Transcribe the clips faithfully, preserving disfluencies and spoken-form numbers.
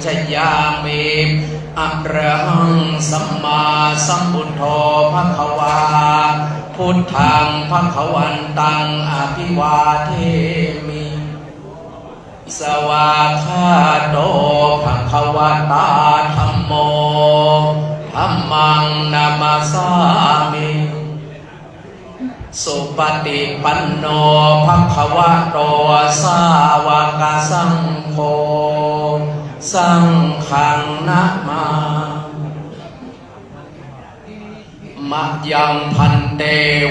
ชยามิ อะระหังสัมมาสัมพุทโธภะคะวา พุทธังภะคะวันตังอะภิวาเทมิ สวากขาโตภะคะวะตาธัมโม ธัมมังนะมัสสามิ สุปฏิปันโนภะคะวะโต สาวกสังโฆ สังฆังนะมา มะยัง ภันเต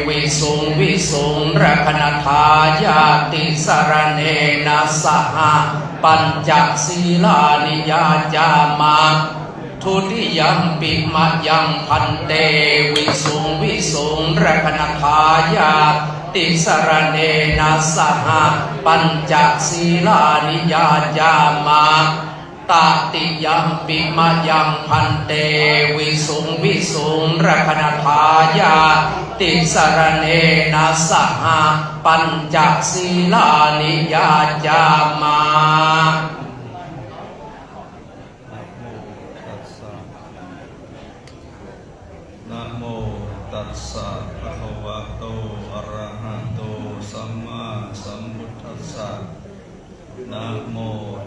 วิสุง วิสุง รักขณัฏฐายาติสะระเณนะสะหะ ปัญจสีลานิยาจามะ ทุติยัมปิ มะยัง ภันเต วิสุง วิสุง รักขณัฏฐายาติสะระเณนะสะหะ ปัญจสีลานิยาจามะ ตติยัมปิ มะยัง ภันเต วิสุง วิสุง รักขณัฏฐายาติสะระเณนะสะหะ ปัญจสีลานิยาจามะ นะโมตัสสะ ภะคะวะโต อะระหะโต สัมมาสัมพุทธัสสะ นะโม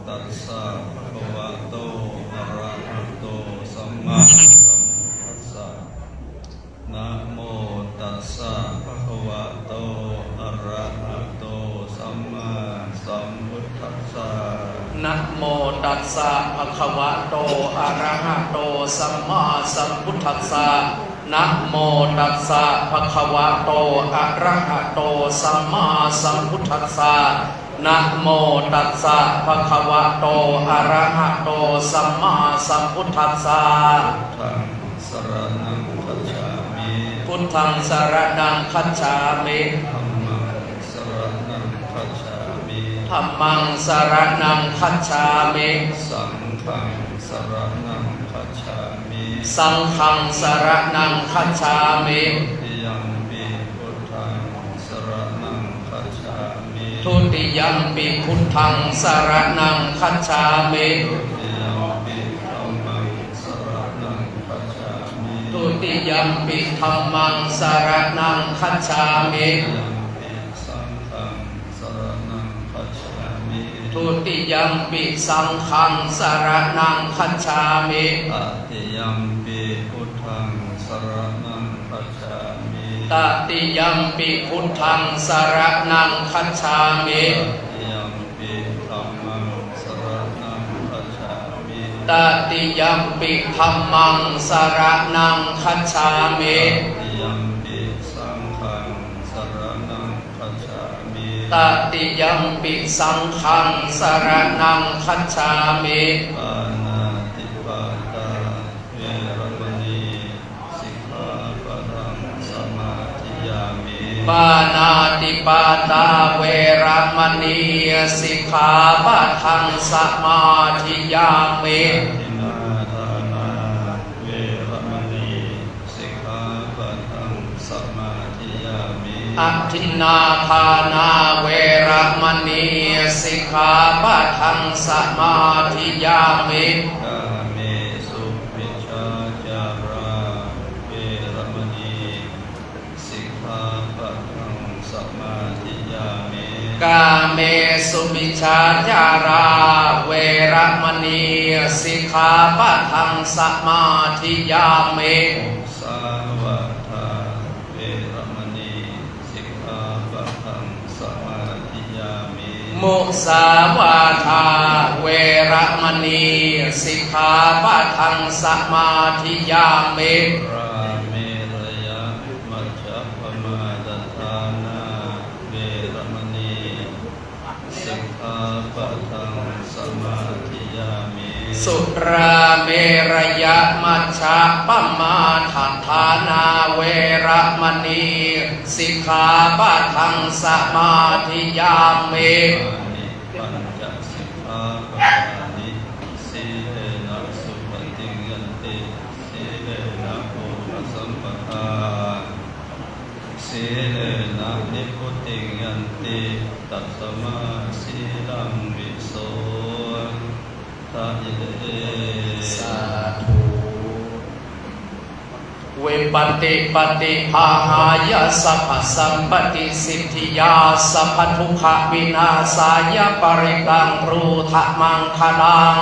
ตัสสะ ภะคะวะโต อะระหะโต สัมมาสัมพุทธัสสะ นะโมตัสสะ ภะคะวะโต อะระหะโต สัมมาสัมพุทธัสสะ นะโมตัสสะ ภะคะวะโต อะระหะโต สัมมาสัมพุทธัสสะ นะโมตัสสะ ภะคะวะโต อะระหะโต สัมมาสัมพุทธัสสะ นะโมตัสสะ ภะคะวะโต อะระหะโต สัมมาสัมพุทธัสสะ ธัง สะระณัง คัจฉามิ พุทธัง สะระณัง คัจฉามิ ธัมมัง สะระณัง คัจฉามิ ธัมมัง สะระณัง คัจฉามิ สังฆัง สะระณัง คัจฉามิ สังฆัง สะระณัง คัจฉามิ ทุติยัมปิ พุทธัง สะระณัง คัจฉามิ ทุติยัมปิ พุทธัง สะระณัง คัจฉามิ ทุติยัมปิ ธัมมัง สะระณัง คัจฉามิ ทุติยัมปิ ธัมมัง สะระณัง คัจฉามิ ทุติยัมปิ สังฆัง สะระณัง คัจฉามิ ทุติยัมปิ สังฆัง สะระณัง คัจฉามิ ตติยัมปิ พุทธัง สะระณัง คัจฉามิ ตติยัมปิ พุทธัง สะระณัง คัจฉามิ ตติยัมปิ ธัมมัง สะระณัง คัจฉามิ ตติยัมปิ ธัมมัง สะระณัง คัจฉามิ ตติยัมปิ สังฆัง สะระณัง คัจฉามิ ตติยัมปิ สังฆัง สะระณัง คัจฉามิ ปาณาติปาตา เวระมะณี สิกขาปะทัง สะมาธิยามิ ปาณาติปาตา เวระมะณี สิกขาปะทัง สะมาธิยามิ อทินนาทานา เวระมะณี สิกขาปะทัง สะมาธิยามิ อทินนาทานา เวระมะณี สิกขาปะทัง สะมาธิยามิ กาเมสุมิจฉาจารา เวระมะณี สิกขาปะทัง สะมาธิยามิ กาเมสุมิจฉาจารา เวระมะณี สิกขาปะทัง สะมาธิยามิ มุสาวาทา เวระมะณี สิกขาปะทัง สะมาธิยามิ มุสาวาทา เวระมะณี สิกขาปะทัง สะมาธิยามิ กาเมระยะมัชฌะปะมาทฐานา เวระมะณี สิกขาปะทัง สะมาธิยามิ สุราเมระยะมัชฌะปะมาทฐานา เวระมะณี สิกขาปะทัง สะมาธิยามิ อิมานิปัญจสิกขาปะทานิ สีเลนะสุขะติงยันติ สีเลนะโภคะสัมปะทา สีเลนะนิพพุติงยันติ ตัสสะมาสีลังวิโส สาธุ วิปัตติปฏิปาหายะ สัพพะสัมปะติสิทธิยา สัพพะทุกขะวินาสายะ ปะริตัง บรูทะมังคะลัง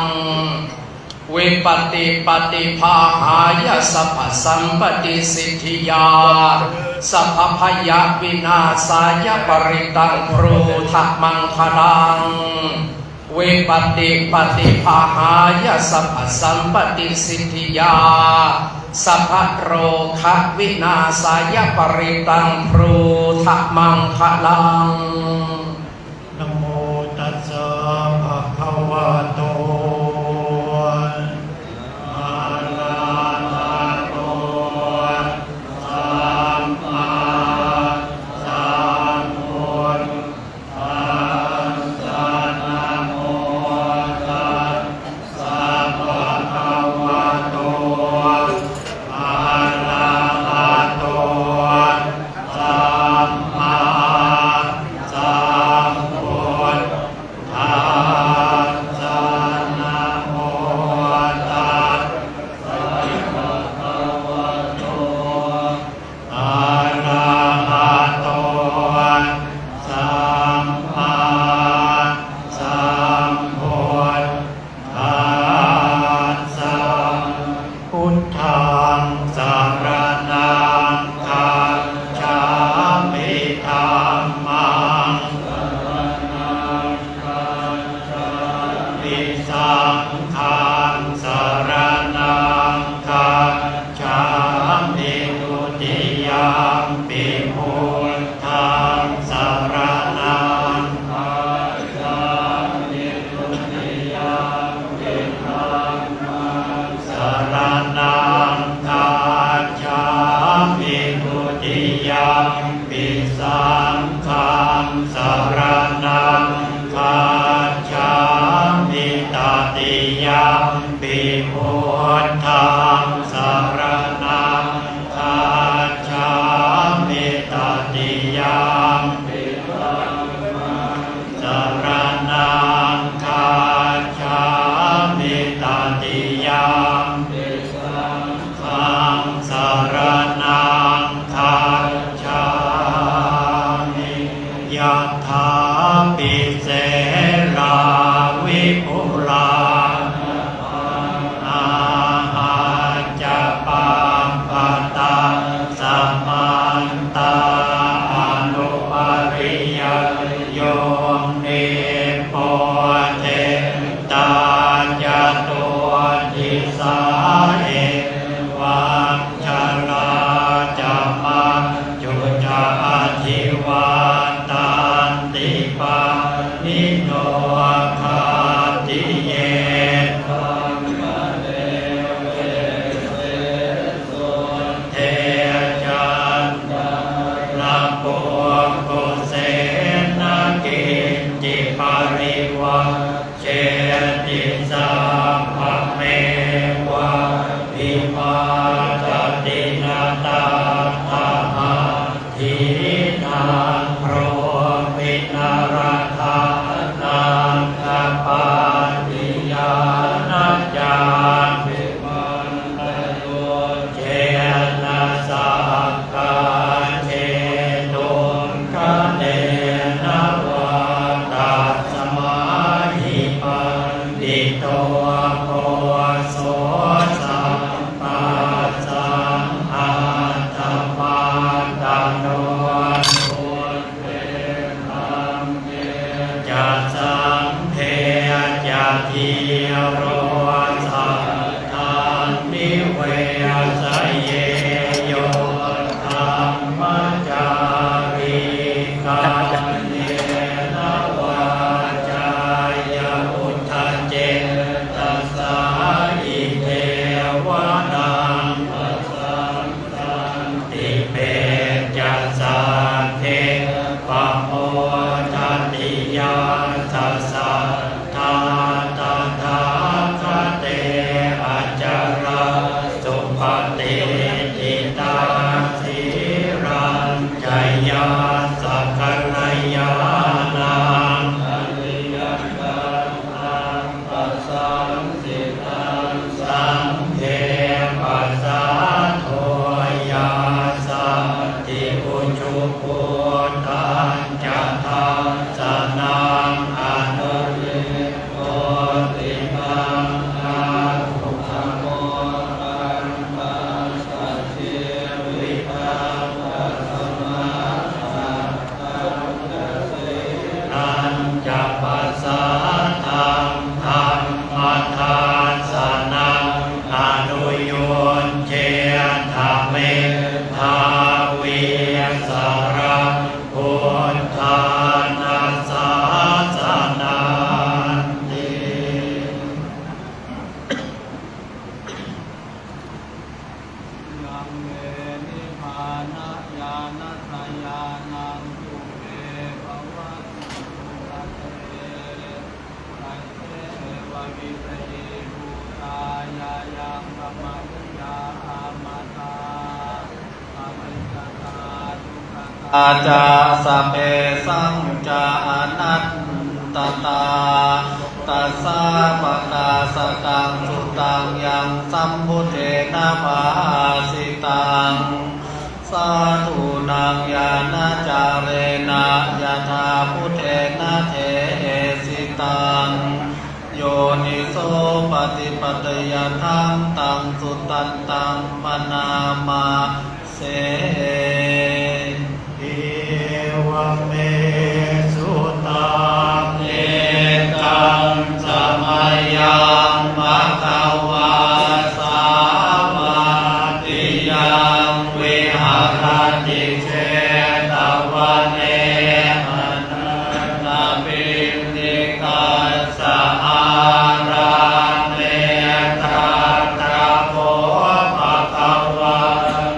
วิปัตติปฏิปาหายะ สัพพะสัมปะติสิทธิยา สัพพะพยะวินาสายะ ปะริตัง บรูทะมังคะลัง วิปัตติปฏิปาหายะ สัพพะสัมปะติสิทธิยา สัพพะโรคะวินาสายะ ปะริตัง บรูทะมังคะลัง นะโมตัสสะ ภะคะวะโต อะระหะโต สัมมาสัมพุทธัสสะ นะโมตัสสะ ภะคะวะโต อะระหะโต สัมมาสัมพุทธัสสะ นะโมตัสสะ ภะคะวะโต อะระหะโต สัมมาสัมพุทธัสสะ พุทธังสะระณังคัจฉามิ ธัมมังสะระณังคัจฉามิ สังฆังสะระณังคัจ ฉามิ ทุติยัมปิพุทธังสะระณังคัจฉามิ ทุติยัมปิธัมมังสะระณังคัจฉามิ ทุติยัมปิสังฆังสะระณังคัจฉามิ ตติยัม ปิพุทธังสะระณังคัจฉามิ ตติยัมปิธัมมังสะระณังคัจฉามิ ตติยัมปิสังฆังสะระณังคัจฉามิ ยัตถา ปิเส ลา วิปุลา นา อา หัจจะ ปัพพะตา สะมันตา อนุปะริยายโย นิปโปเท ตา จตุดดิสา เอวัง ชะลา จะ มัจจุ จะ อธิวาตันติ ปาณิโน ขัตถิเย ธัมมะเดเว เสโส เท จันตะ ระ ปุกขุ เสนะ กิจจิ ปะริวัจ เชติ สัพพะเมวะ วิวัจจะติ นะ ตัตถะ หัตถีนัง โพมิ นะ ระ ฐานัง นะ ปัตติญาณะ จะ ปิ มันตะโย เชนะ สักกา เชตุงคะเนนะ วา ตัสมา หิ ปัณฑิโต โพ โส สัมมาสัง อัตตะ มะตะโน พุทเท ธัมเม จะ สังฆเท จะ ธีโร สัทธันนิเวสเย โย ธัมมะจารี กาเยนะ วาจายะ อุทธัจเจตสา อิเทวะ นัง ปะสัง สันติเม จะ สักเข ปะโมดะติ ยัสสะ สัทธา ตถาค ca sabbesaṃ ca anattā. Tassā pakāsataṃ suttaṃ yaṃ sambuddhena bhāsitaṃ, sādhūnaṃ ñāṇācārena yathā buddhena desitaṃ, yonisopaṭipattiyathāṃ taṃ suttantaṃ bhaṇāma se. Evaṃ me sutaṃ. Ekaṃ samayaṃ bhagavā sāvatthiyaṃ viharati jetavane anathapindikassa ārāme. Tatra kho bhagavā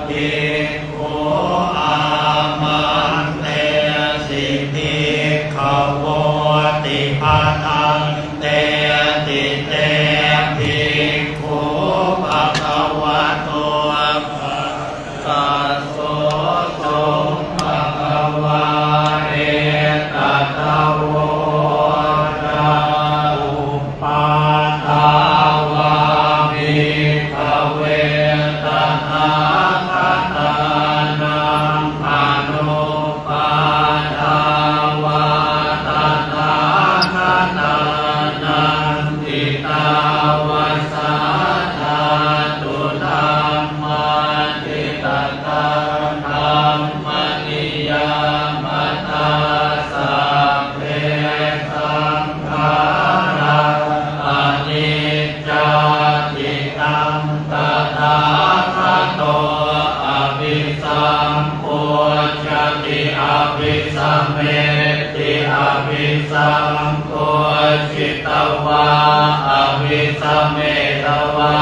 bhikkhu āmantesi bhikkhavoti. Bhadanteti te bhikkhū bhagavato bhāsatosuṃ. Bhagavā etadavoca. Uppādā vā bhikkhave tathāgatānaṃ anuppādā vā tathāgatānaṃ, ṭhitāva sā dhātu dhammā ṭhitatā dhammaniyāmatā. Sabbe saṅkhārā aniccāti. Taṃ tathāgato abhisambujjhati abhisameti. Abhisambujjhitvā abhisametvā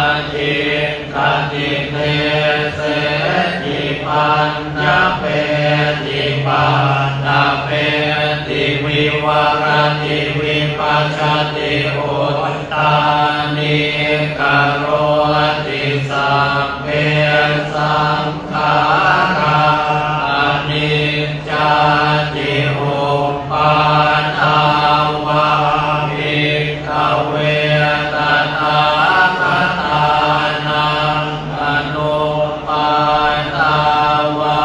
ācikkhati deseti paññapeti paṭṭhapeti vivarati vibhajati uttānīkaroti. Sabbe saṅkhārā aniccāti. Uppādā vā bhikkhave tathāgatānaṃ anuppādā vā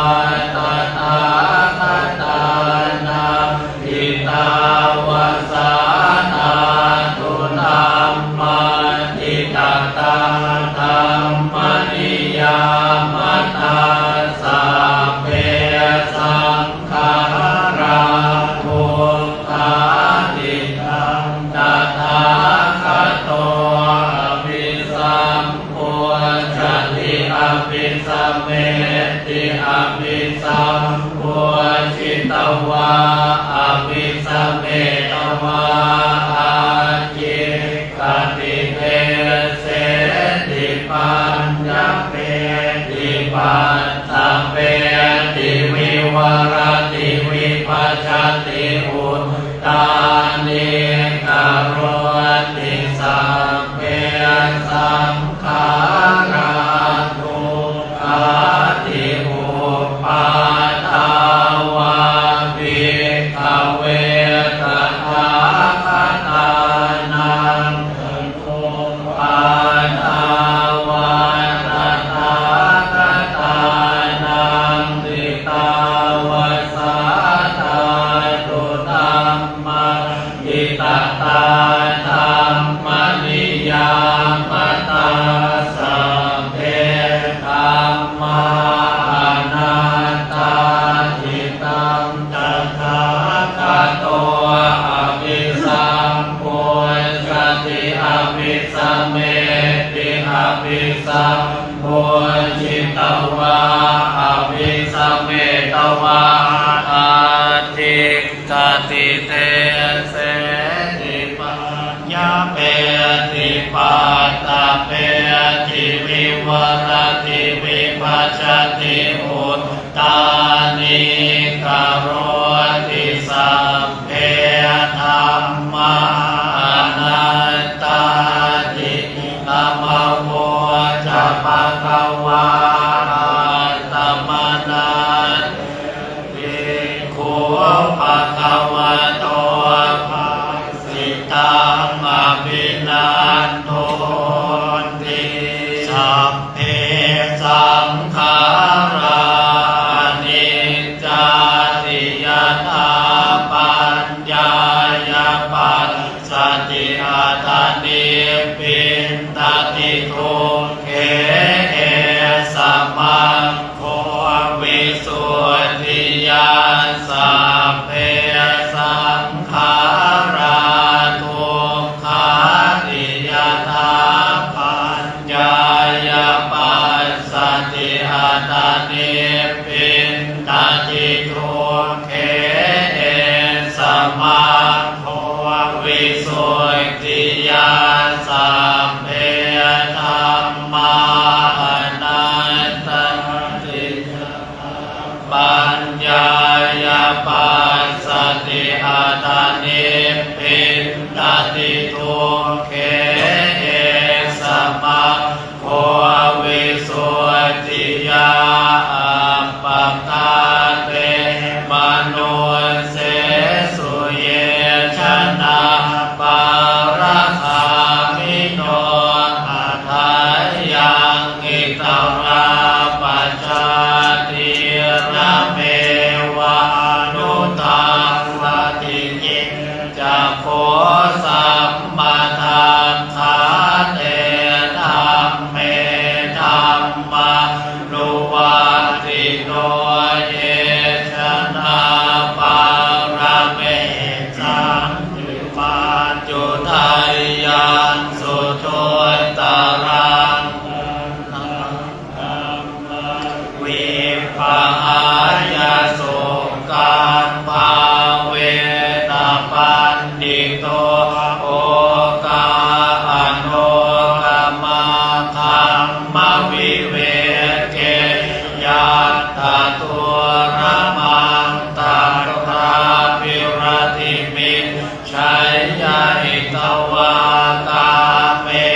tathāgatānaṃ, ṭhitāva sā dhātu dhammā ṭhitatā dhammaniyāmatā. Sabbe saṅkhārā dukkhāti. Taṃ tathāgato abhisam bujjhati abhisameti. Abhisambujjhitvā abhisametvā ācikkhati deseti paññapeti paṭṭhapeti vivarati vibhajati uttānīkaroti. Sabbe saṅkhārā dukkhāti. Uppādā vā bhikkhave tathāgatānaṃ anuppādā vā tathāgatānaṃ, ṭhitāva sā dhātu dhammā ṭhitatā dhammaniyāmatā. Sabbe dhammā anattāti. Taṃ tathāgato abhisambujjhati abhisameti. Abhisambujjhitvā abhisametvā ācikkhati deseti paññapeti paṭṭhapeti vivarati vibhajati uttānīkaroti. Sabbe dhammā anattāti. Idamavoca bhagavā. Attamanā vinaṇḍu honti. Sabbe saṅkhārā aniccāti, yadā paññāya passati, atanibbindati, dukkhe esa mag go visuddhiyā. Sabbe saṅkhārā dukkhāti, yadā paññāya passati, atanibbindati, dukkhe esa mag go visuddhiyā. Sabbe dhammā anattāti, yadā paññāya passati, atanibbindati, dukkhe esa mag go visuddhiyā. Appakā te manussesu, ye janā paragāmino, athāyaṃ iterā pajātīnamevanuttaratī. Ye ca kho sammadakkhā, te dhamme dhammānuvattino, ye janā pāramī saṅkhipā, cudayyaṃ suduttaraṃ vippahāya, sokābhāvena paṇḍito, okā anokamaggam ma viveke, yattha dullabhaṃ tatrāpi rattimiccheyya, hitvā kāme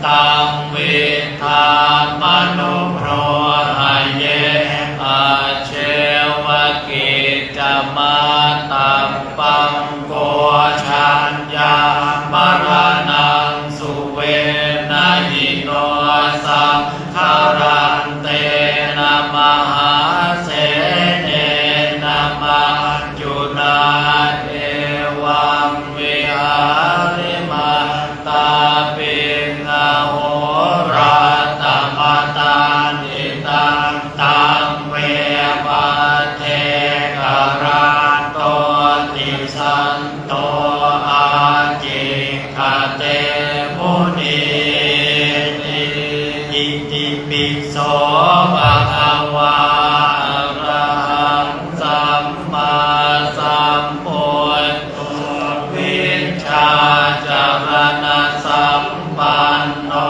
taṃ viddhā manubrūhaye, ajjevakiccamattabbaṃ. Koṇḍaññamaraṇaṃ suverṇahino, saṅgarantena mahāsenena maccunā, evaṃvihārimā tapiṃ ahorattamatanditaṃ, taṃ ve bhaddekarattoti santo ācikkhate munīti. Itipi so bhagavā arahaṃ sammāsambuddho vijjācaraṇasampanno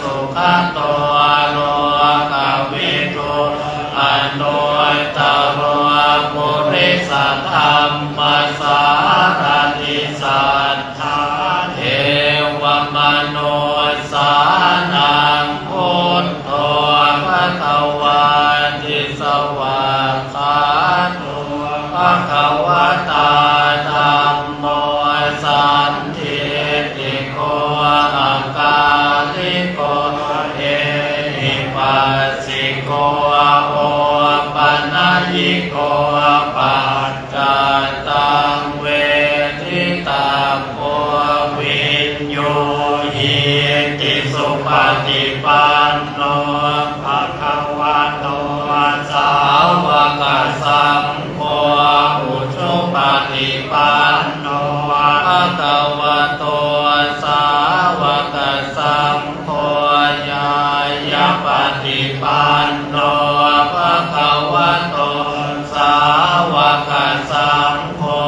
sugato lokavidū anuttaro purisadammasārathi satthā devamanussānaṃ buddho bhagavāti. Svākkhāto bhagavatā dhammo sandiṭṭhiko akāliko ehipassiko opanayiko paccattaṃ veditabbo viññūhīti. Supaṭipanno bhagavato sāvakasaṅgho, ujupaṭipanno bhagavato sāvakasaṅgho, ñāyapaṭipanno bhagavato sāvakasaṅgho,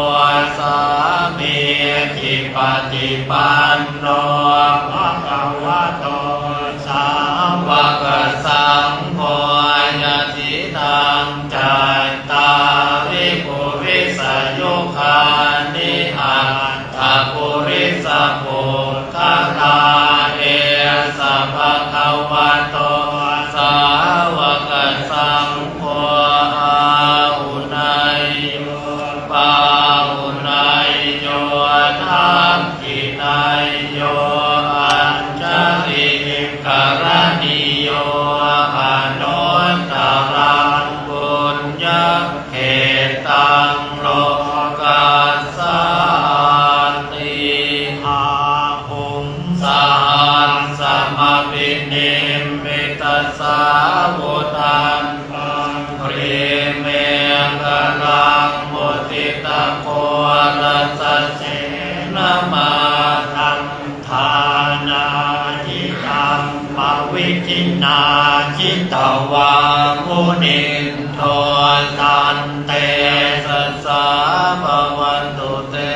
sāmīcipaṭipanno bhagavato sāvakasaṅgho, yadidaṃ cattāri purisayugāni aṭṭha purisapuggalā, esa bhagavato sāvakasaṅgho, āhuneyyo pāhuneyyo dakkhiṇeyyo añjalikaraṇīyo anuttaraṃ puññakkhettaṃ lokassāti. Bāhuṃ sahassamabhinimmitasāvudhantaṃ, girimekhalaṃ uditaghorasasenamāraṃ, dānādidhammavidhinā jitavā munindo, tantejasā bhavatu te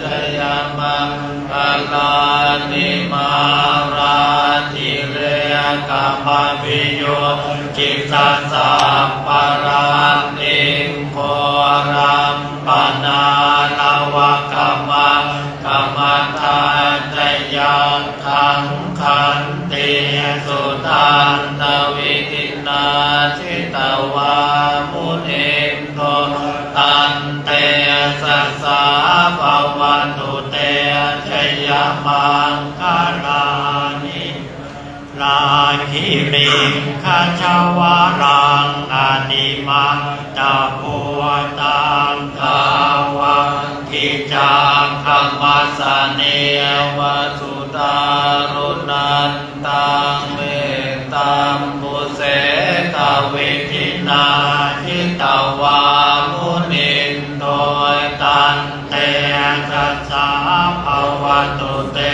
jayamaṅgalāni. Mārātirekamabhiyujjhitasabbarattiṃ, ghorampanāḷavakamakkhamathaddhayakkhaṃ, khantīsudantavidhinā jitavā munindo, tantejasā bhavatu te jayamaṅgalāni. Nāḷāgiriṃ gajavaraṃ atimattabhūtaṃ, dāvaggicakkamasanīva sudāruṇantaṃ, mettambusekavidhinā jitavā munindo, tantejasā bhavatu te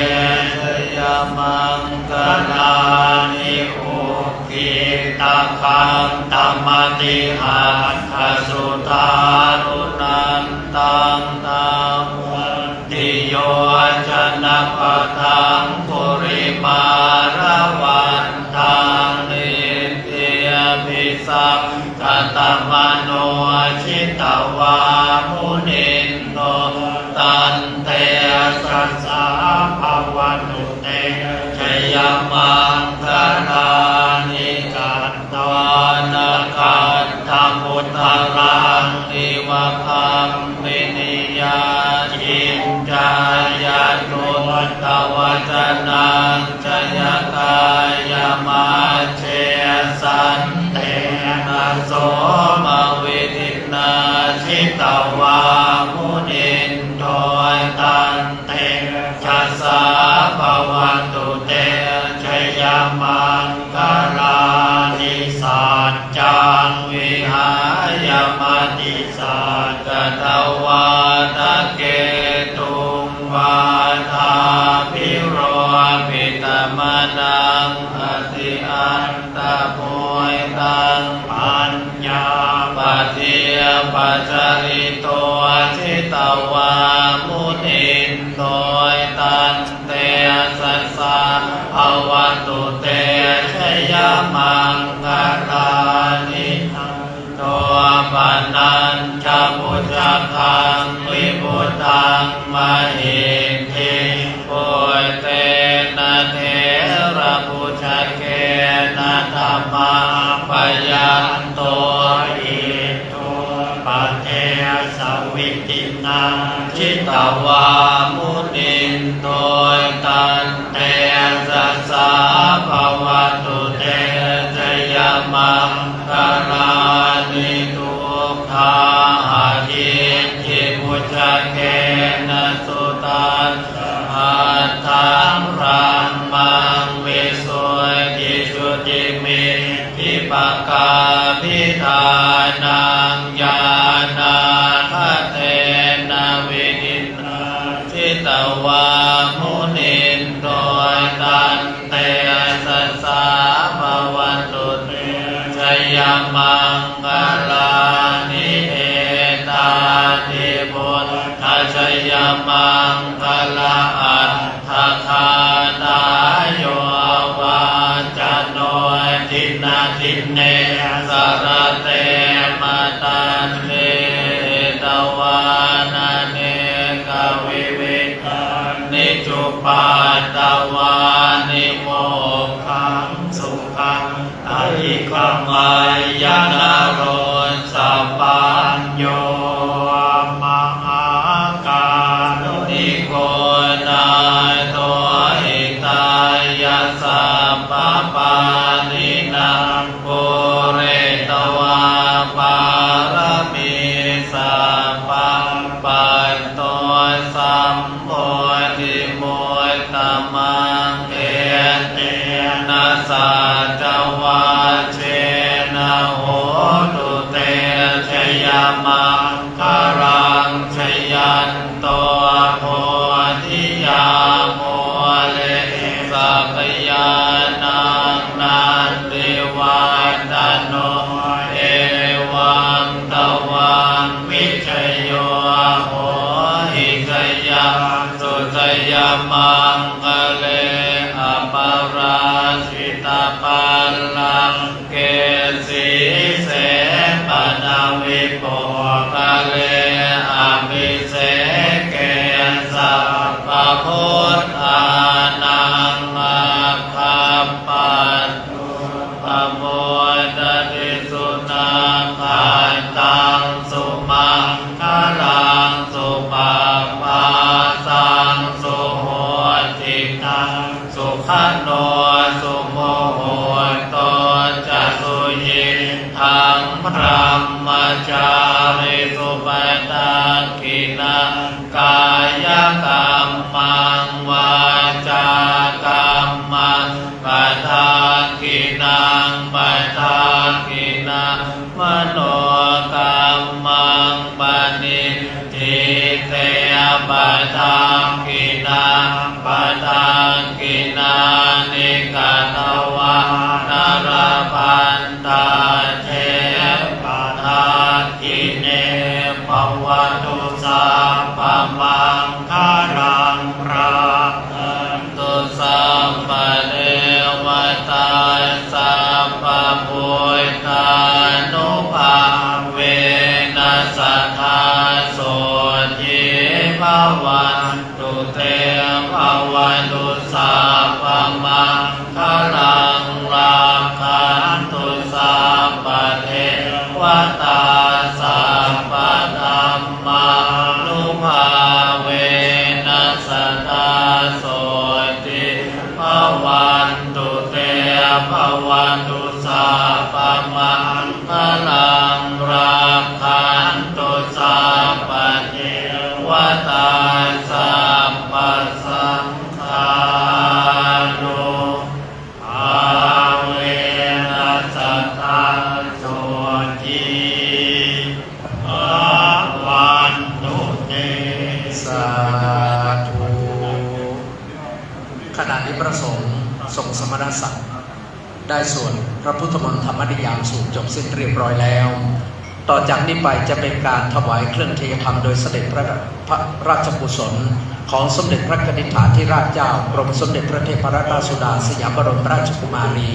jayamaṅgalāni. Ukkhittakhanthamatihatthasudāruṇantaṃ, dhāvantiyojanapathaṅgulimālavantaṃ, iddhībhisaṅkhatamano jitavā munindo, tantejasā bhavatu te jaya maṅgalāni. Katvāna kaṭṭhamudaraṃ iva gabbhinīyā, ciñcāya duṭṭhavacanaṃ janakāyamajjhe, santena somavidhinā jitavā munindo, tantejasā bhavatu te jayamaṅgalāni. Saccaṃ vihāya matisaccakavādaketuṃ, vādābhiropitamanaṃ atiandhabhūtaṃ, paññāpadīpajalito jitavā munindo, tantejasā bhavatu te jayamaṅgalāni. Nandopanandabhujagaṃ vibudhaṃ mahiddhiṃ, puttena therabhujagena damāpayanto, iddhūpadesavidhinā jitavā munindo, tantejasā bhavatu te jayamaṅgalāni. Duggāhadiṭṭhibhujagena sudaṭṭhahatthaṃ, brahmaṃ visuddhijutimiddhibakābhidhānaṃ, ñāṇāgadena vidhinā jitavā munindo, tantejasā bhavatu te jayamaṅgalāni. Etāpi buddhajayamaṅgalaaṭṭhagāthā, yo vācano dinadine sarate matandī, hitvānanekavividhāni cupaddavāni, mokkhaṃ sukhaṃ adhigameyya naro sapañño. Mahākāruṇiko nātho, hitāya sabbapāṇinaṃ, pūretvā pāramī sabbā, patto sambodhimuttamaṃ. Etena saccavajjena, hotu te jayamaṅgalaṃ. Jayanto bodhiyā mūle, sakyānaṃ nandivaḍḍhano, evaṃ tvaṃ vijayo hohi, jayassu jayamaṅgale. Aparājitapallaṅke, sīse paṭhavipokkhare, abhiseke sabbabuddhānaṃ, aggappatto pamodati. Sunakkhattaṃ sumaṅgalaṃ, supabhātaṃ suhuṭṭhitaṃ, sukhaṇo sumuhutto ca, suyiṭṭhaṃ brahmacārisu. Padakkhiṇaṃ kāyakammaṃ, vācākammaṃ padakkhiṇaṃ, padakkhiṇaṃ manokammaṃ, paṇidhī te padakkhiṇā. Padakkhiṇāni katvāna, labhantatthe padakkhiṇe. Bhavatu sabbamaṅgalaṃ, rakkhantu sabbadevatā, sabbabuddhānubhāvena, sadā sotthī bhavantu te. Bhavatu sabbamaṅ ลัง รักขันตุ สัพพะเทวะตา สัพพะธัมมานุภาเวนะ สะดา โสติ ภะวันตุ เต ภะวะตุ สัพพะมังคะลัง รักขันตุ สัพพะเทวะตา สัพพะสังฆานุภาเวนะ สะดา โสติ ภะวันตุ เต สาธุ ขณะนี้พระสงฆ์ทรงสมณศักดิ์ ได้สวดพระพุทธมนต์ธรรมนิยามสูตรจบสิ้นเรียบร้อยแล้ว ต่อจากนี้ไปจะเป็นการถวายเครื่องเทยธรรมโดยเสด็จพระ พระราชกุศลของสมเด็จพระกนิษฐาธิราชเจ้า กรมสมเด็จพระเทพรัตนราชสุดา สยามบรมราชกุมารี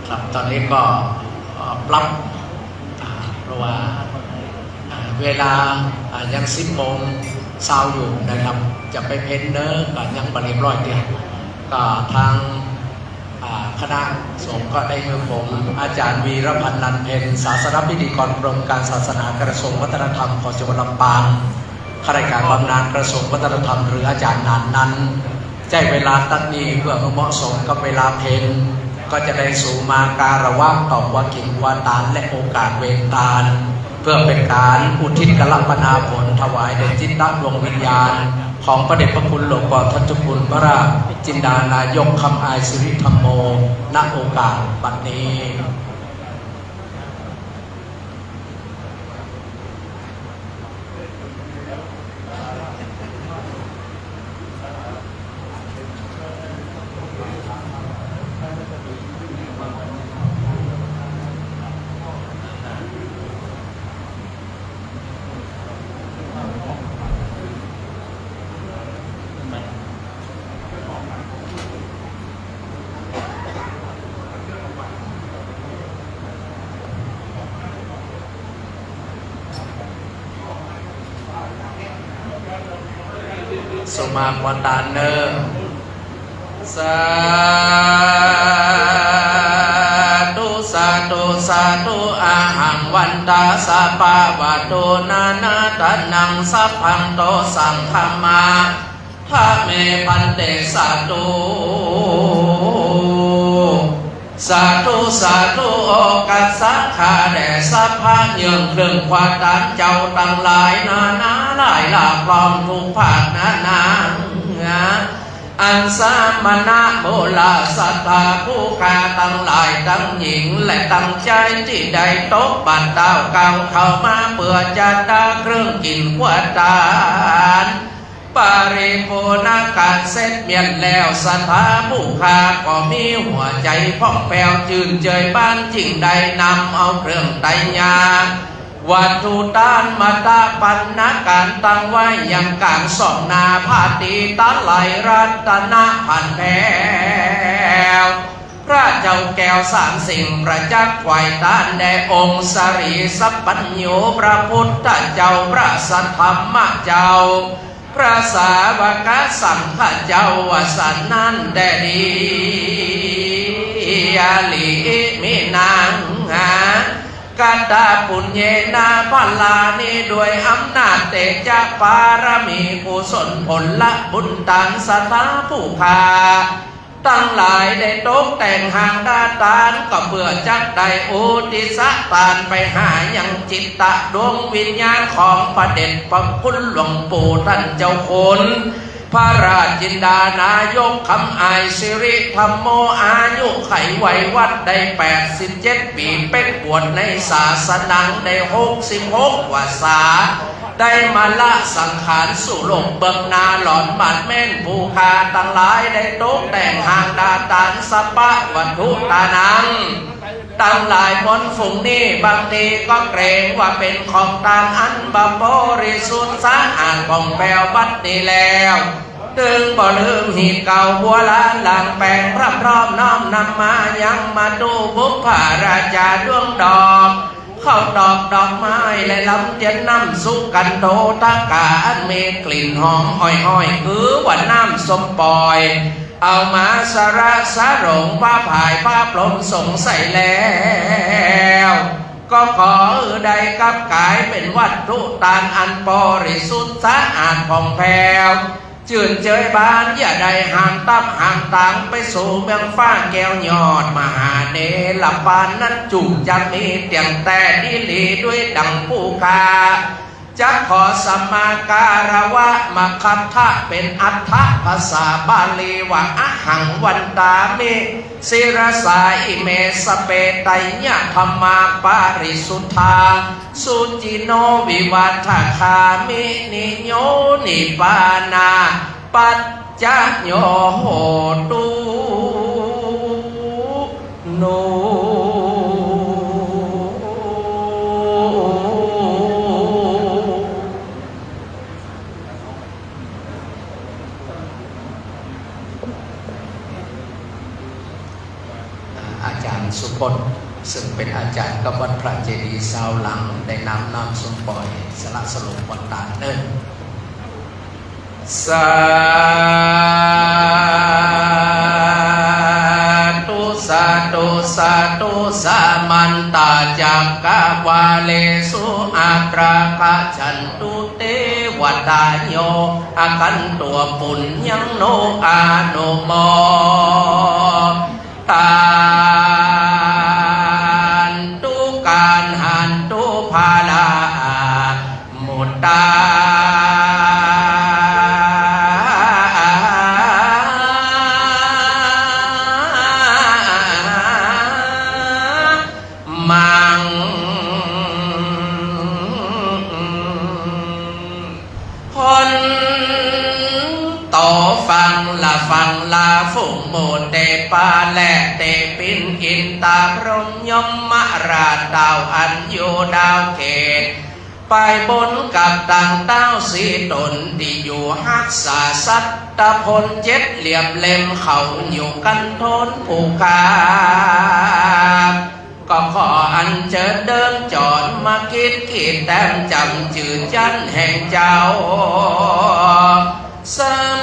ครับ ตอนนี้ก็ เอ่อ ปรับ อ่า เพราะว่า อ่า เวลา อ่า ยังสิบโมงซาวอยู่นะครับ จะไปเพลเนอร์ก็ยังบ่เรียบร้อยเตื้อ ก็ทาง อ่า คณะสงฆ์ก็ได้หื้อผม อาจารย์วีรพันธ์ นันเพ็ญ ศาสนพิธีกรกรมการศาสนากระทรวงวัฒนธรรม ขอ จังหวัดลำปาง ข้าราชการบำนาญกระทรวงวัฒนธรรม หรืออาจารย์นันนั้น ใจ๊เวลาตั๊ดนี้เพื่อหื้อเหมาะสมกับเวลาเพล ก็จะได้สูงมาการะวะต่อความกิ๋นความตานและโอกาสเวรตาน เพื่อเป็นการอุทิศกรปนาผลถวายแด่จิตตะดวงวิญญาณ ของพระเดชพระคุณหลวงพ่อท่านเจ้าคุณพระราชจินดานายก คำอายสิริธัมโม ณ โอกาสบัดนี้ สุมาควรตานเนอ สาธุ สาธุ สาธุ อะหัง วันตา สะภะวะตุ นานาตะนัง สัพพันโต สังฆะมา ทะเม ภันเต สาธุ สาธุ สาธุ โอกัสสะ ข้าแด่สัพพะ เยื่องเครื่องความตานเจ้าตังหลาย นานาหลายหลาก พร้อมทุกภาคนานา อันสมณะมูลศรัทธาผู้ข้าตังหลายตังหญิง และตังชายตี้ได้ตกบัตรเต้าเก่าเข้ามาเปื้อจะตาเครื่องกิ๋นความตาน บริบูรณาการเสร็จเมียนแล้ว ศรัทธาผู้ข้าก็มีหัวใจ๋ผ่องแผ้วจื้นเจยบาน จึ่งได้นำเอาเครื่องไตรยา วัตถุตานมาตะปัณณาการตั้งไว้ยังก๋างส่องหน้าพระตีตะไลรัตนะพันแผ้ว พระเจ้าแก้วสามสิ่งประจักษ์ไหว้ตานแด่องค์สรีสัพพัญญู พระพุทธเจ้า พระสัทธรรมเจ้า พระสาวกสังฆเจ้า ว่าสันนั้นแด่ดี อลิอิมินัง หา กัตตปุญเญนะ พลานี้ด้วยอำนาจเตจะปารมีกุศลผลบุญตานศรัทธาผู้ข้าตังหลายได้ตกแต่งหางดาตาน ก็เปื้อจักได้อุทิศตานไปหายังจิตตะดวงวิญญาณของพระเดชพระคุณหลวงปู่ต้านเจ้าคุณ พระราชจินดานายก คำอายสิริธัมโม อายุขัยวัยวัฒน์ได้แปดสิบเจ็ดปี๋ เป๊กบวชในศาสนาได้หกสิบหกพรรษา ได้มละสังขารสู่โลกเบื้องหน้า หลอนบาดเม้น ผู้ข้าตังหลายได้ตกแต่งหางดาตานสะภะวัตถุตานัง ตังหลายมวลฝูงนี้ บางทีก็เกรงว่าเป๋นของตางอันบ่บริสุทธิ์สะอาดผ่องแผ้วบัดนี้แล้ว ตึงบ่ลืมฮีตเก่าบัวลานหลังแป๋ง พร่ำพร้อมน้อมนำมายังมาตุบุพราจาดวงดอก ข้าวตอกดอกไม้และลำเตียนน้ำสุกันโทตกา อันมีกลิ่นหอมอ้อยๆ คือว่าน้ำส้มป่อย เอามาสระสะหลงผ้าผายผ้าพรมสงใส่แล้ว ก็ขอหื้อได้กลับก๋ายเป๋นวัตถุตางอันบริสุทธิ์สะอาดผ่องแผ้ว จื่นเจยบาน อย่าได้ห่างตับห่างตางไปสู่เมืองฟ้าแก้วยอดมหาเนรปานนั้น จุ่มจักมีเตียงแต่ดีหลีด้วยดังผู้ข้า จักขอสัมมาการวะมะคัตถะ เป๋นอัฏฐภาษาบาลีว่า อะหังวันตามิ ศิรสาอิเมสะเปไตยะธัมมาปะริสุทธา สุจินโนวิวัฏฐคามิ นิโยนิปานาปัจจโยโหตุ โน อาจารย์สุพจน์ ซึ่งเป๋นอาจ๋ารย์กับวัดพระเจดีย์ซาวหลัง ได้นำน้ำส้มป่อยสละสลงบนตานเนิ่น สาธุ สาธุ สาธุ สามันตะจักกะวาเลสุ อัตตรากัจฉันตุ เตวะตาโย อาคันตัง ปุญญัง โน อานุโม ทานตุ กัณหันตุ พาลามุตตา มัง พ้นโตฟังละฟังละฝูงหมู่เตปาและเตปินอินตาพรหมยมราชเต้าอันอยู่ดาวเขต ไปบนกับต่างเต้าสี่ต๋นตี้อยู่ฮักษาสัตตะพลเจ็ดเหลี่ยมเล่มเขาอยู่กันโทนผู้ข้า ก็ขออัญเจิญเดินจรมากิจกีดแต้มจ๋ำจื้อจั๊นแห่งเจ้า ส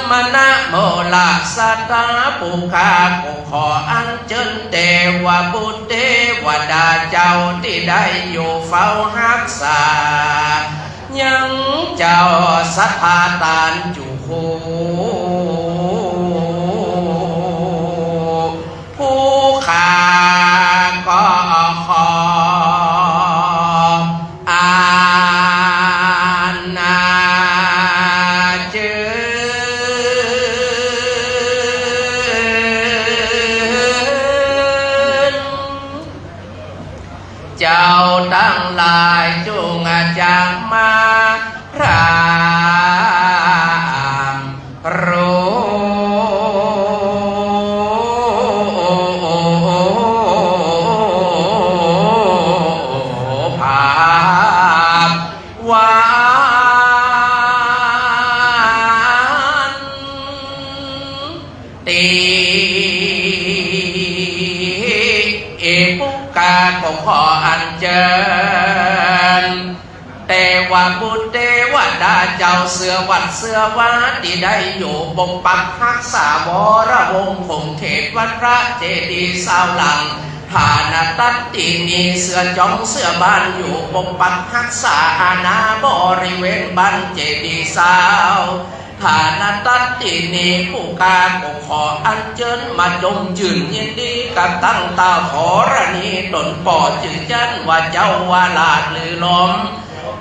มณะโมลสถาผู้ข้า ก็ขออัญเจิญเตวบุตรเตวดาเจ้าตี้ได้อยู่เฝ้าฮักษา ยังเจ้าสัตตาตานจุ ผู้ ผู้ข้าก็ขออัญเจิญ เจ้าตังหลายจุ่งจักมาพร่ำ โร ภาพ หวาน ตี้ เอปุกกาก็ขออัญเจิญ เตวบุตรเตวดาเจ้าเสื้อวัดเสื้อวาตี้ได้อยู่ปกปักฮักษาวรวงศ์คงเขตวัดพระเจดีย์ซาวหลัง ฐานะตัตตินีเสื้อจ๋องเสื้อบ้านอยู่ปกปักฮักษาอาณาบริเวณบ้านเจดีย์ซาว ฐานะตัตตินีผู้ข้าก็ขออัญเจิญมาจมจื่นยินดีกับตังเต้าธรณีต๋นป้อจื้อจั๊นว่าเจ้าวาลาดลือลม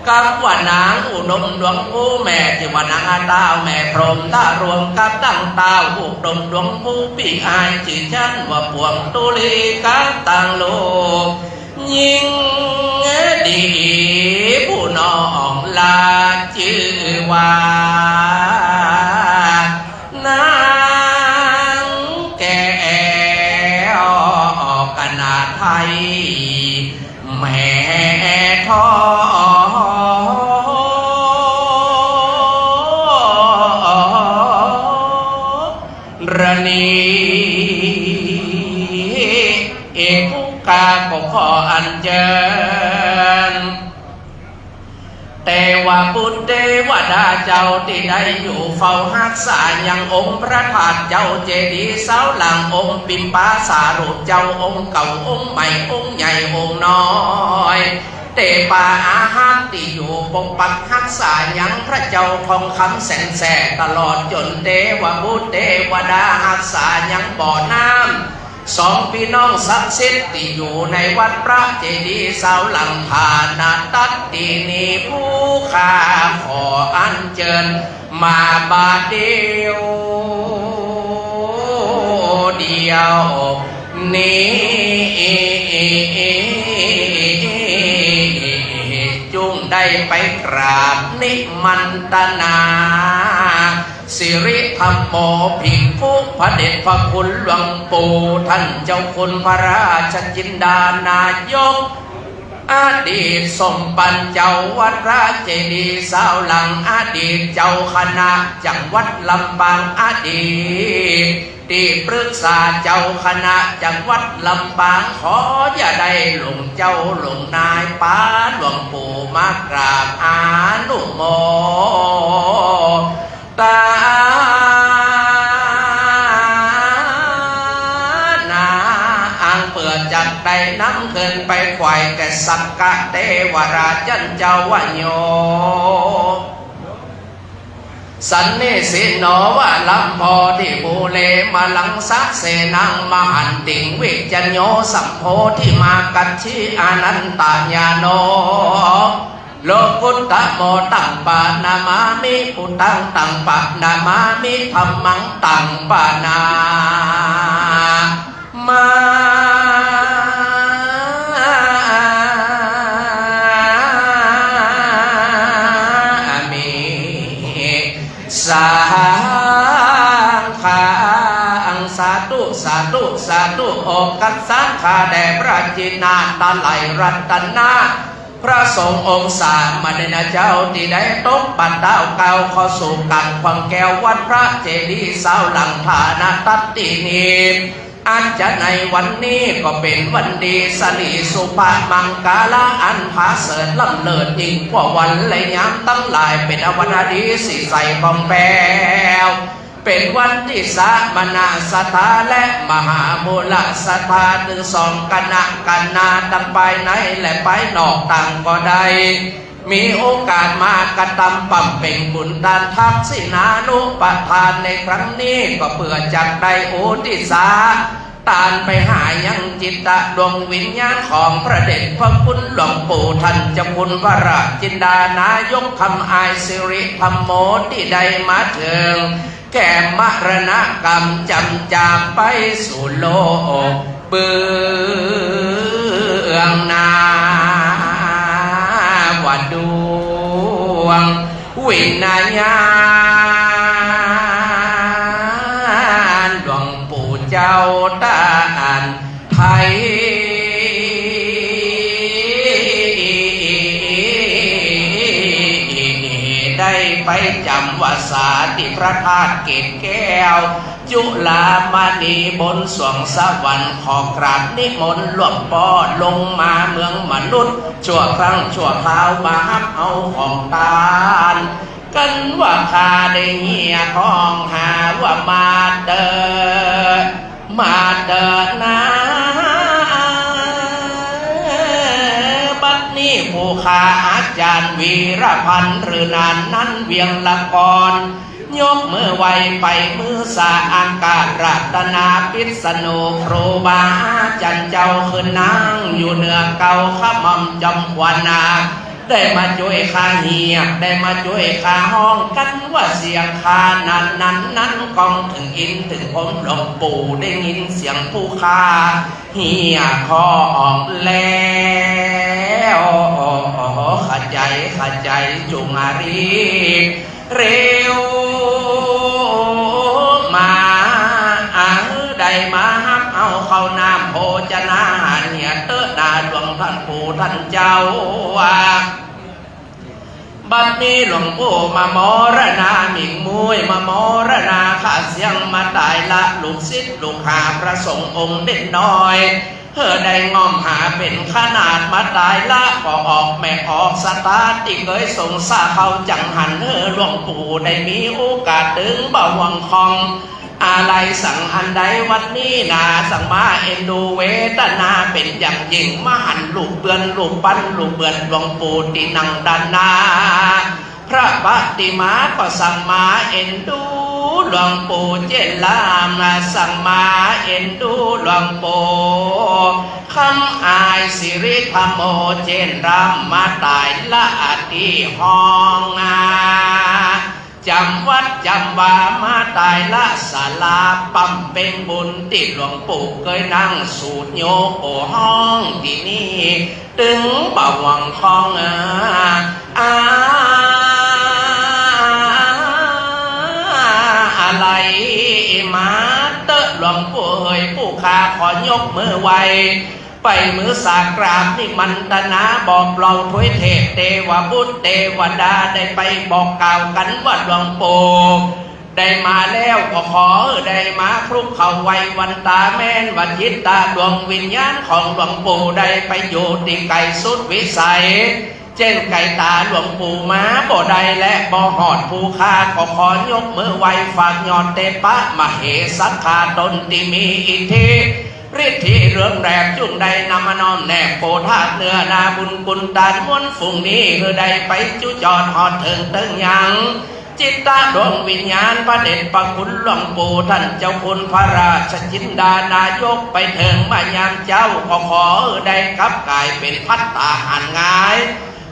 กับว่านางอุดมดวงภูแม่ตี้ว่านางอาต้าวแม่พรหมทะรวมกับตังเต้าอุดมดวงภูปี้อ้ายจื้อจั๊นว่าปวงตุลีกับตังลูก ญิงดีผู้น้องลาจื้อว่านางแก้ว กนาถไท แม่ธรณี เอกุกาก็ขออัญเจิญ เตวบุตรเตวดาเจ้าตี้ได้อยู่เฝ้าฮักษายังองค์พระธาตุเจ้าเจดีย์ซาวหลังองค์ปิมปาสารูปเจ้าองค์เก่าองค์ใหม่องค์ใหญ่องค์น้อย เตปาอาหักษ์ตี้อยู่ปกปักฮักษายังพระเจ้าทองคำแสนแสบตลอดจ๋นเตวบุตรเตวดาฮักษายังบ่อน้ำ สองปี้น้องศักดิ์สิทธิ์ตี้อยู่ในวัดพระเจดีย์ซาวหลังฐานะตัดตี้นี้ผู้ข้าขออัญเจิญมาบาดเดียว เดียวนี้ จุ่งได้ไปกราบนิมันตนา สิริธัมโม ภิกขุ พระเดชพระคุณหลวงปู่ท่านเจ้าคุณพระราชจินดานายก อดีตสมปันเจ้าวัดพระเจดีย์ซาวหลัง อดีตเจ้าคณะจังหวัดลำปาง อดีตตี้ปรึกษาเจ้าคณะจังหวัดลำปาง ขออย่าได้หลงเจ้าหลงนาย ปาหลวงปู่มากราบอนุโม ตานา อังเปื้อจักได้นำขึ้นไปถวายแก่สักกะเตวราชันเจ้าว่าโย สันนิสิโนวะลัมโพธิภูเรมะลังสะเสนังมหันติงวิจโยสัมโพธิมากัจฉิอานันตญาโน โลกุตตะโม ตังปะนามามิ พุทธัง ตังปะนามามิ ธัมมัง ตังปะนามามิ สังฆัง สาธุ สาธุ สาธุ โอกัสสังฆาแด่พระจินนาถไตรรัตนะ พระสงฆ์องค์สามเณรเจ้าตี้ได้ตกบัตรดาวเก่าเข้าสู่กลางขวงแก้ววัดพระเจดีย์ซาวหลังฐานะตัดตี้นี้ อันจะในวันนี้ก็เป๋นวันดีสะหลีสุภมังคละอันผาเสริฐล้ำเลิศยิ่งกว่าวันและยามตังหลาย เป๋นวันดีสีใสผ่องแผ้ว เป๋นวันตี้สมณะศรัทธาและมหามูลศรัทธาตึงสองคณะ คณะตังภายในและภายนอกต่างก็ได้ มีโอกาสมากระตำบำเพ็ญบุญตานทักษิณานุปทานในครั้งนี้ ก็เปื้อจักได้อุทิศตานไปหายังจิตดวงวิญญาณของพระเดชพระคุณหลวงปู่ท่านเจ้าคุณพระราชจินดานายกคำอายสิริธัมโมตี้ได้มาเถิง แก่มรณกรรมจำจากไปสู่โลกเบื้องหน้า ว่าดวงวิญญาณหลวงปู่เจ้าต้านไทย ได้ไปจ๋ำวัสสาตี้พระธาตุเกศแก้ว จุฬามณีบนสวงสวรรค์ ขอกราบนิมนต์หลวงป้อลงมาเมืองมนุษย์ ชั่วครั้งชั่วคราวมาฮับเอาของตาน กันว่าข้าได้เหียกฮ้องหาว่ามาเต๊อะ มาเต๊อะนา บัดนี้ผู้ข้าอาจ๋ารย์วีรพันธ์หรือนานนั้นเวียงละกร ยกมือไหว้ไปมือสาอังคารัตนาพิษณุครูบาอาจ๋ารย์เจ้าขึ้นนั่งอยู่เหนือเกล้าขะหม่อมจอมขวัญนา ได้มาจ้วยข้าเหียก ได้มาจ้วยข้าฮ้อง กันว่าเสียงข้านั้นนั้นนั้นก้องเถิงอินเถิงผม หลวงปู่ได้ยินเสียงผู้ข้าเหียกฮ้องแล้ว ขะใจ๋ ขะใจ๋ จุ่งอารีบ เร็วมา อาหื้อได้ ได้มาฮับเอาข้าวน้ำโภชนาอาหารเหียเต๊อะนาหลวงต้านปู่ต้านเจ้าว่า บัดนี้หลวงปู่มามรณา หมิงมุ้ยมามรณา ข้าเสี้ยงมาต๋ายละ ลูกศิษย์ลูกหาพระสงฆ์องค์เด่นน้อย เฮอได้ง่อมหาเป๋นขนาดมาต๋ายละ ก็ออกแม่ออกสตาร์ทตี้เกยสงสารเขา จังหันเฮอหลวงปู่ได้มีโอกาสตึงบ่หวังของ อาลัยสังอันใด วันนี้นาสังมาเอ็นดูเวทนาเป๋นอย่างยิ่ง มาหันรูปเปือนรูปปั้นรูปเหมือนหลวงปู่ตี้นั่งด้านหน้า พระปฏิมาก็สังมาเอ็นดูหลวงปู่เจ้นลำนา สังมาเอ็นดูหลวงปู่คำอาย สิริธรรมโมเจ้นลำ มาต๋ายละตี้ห้องนา จ๋ำวัดจ๋ำวา มาต๋ายละศาลา บำเพ็ญบุญตี้หลวงปู่เกยนั่งสูตรโยโกห้องตี้นี่ ตึงบ่หวังของอา อา อาลัยมาเต๊อะหลวงปู่เอ๋ย ผู้ข้าขอยกมือไหว้ ไปมือสากราบนิมันตนา บอกเล่าถ้วยเทพเตวบุตรเตวดา ได้ไปบอกกล่าวกั๋นว่าหลวงปู่ได้มาแล้ว ก็ขอได้มาคลุกเข้าไหว้วันตา แม้นว่าจิตตาดวงวิญญาณของหลวงปู่ได้ไปอยู่ตี้ไกลสุดวิสัย เจ้นไกลต๋าหลวงปู่มาบ่ได้และบ่ฮอด ผู้ข้าก็ขอยกมือไหว้ ฝากยอดเตปะมเหสักขาต๋นตี้มีอิทธิ ฤทธิเรืองแรง จุ่งได้นำมาน้อมแนบโปธาตุเนื้อนาบุญกุลตานมวลฝูงนี้ หื้อได้ไปจุจอดฮอดเถิงเติงยัง จิตตะดวงวิญญาณพระเดชพระคุณหลวงปู่ต้านเจ้าคุณพระราชจินดานายก ไปเถิงแม่ยามเจ๊าก็ขอหื้อได้กลับก๋ายเป๋นภัตตาหารหงาย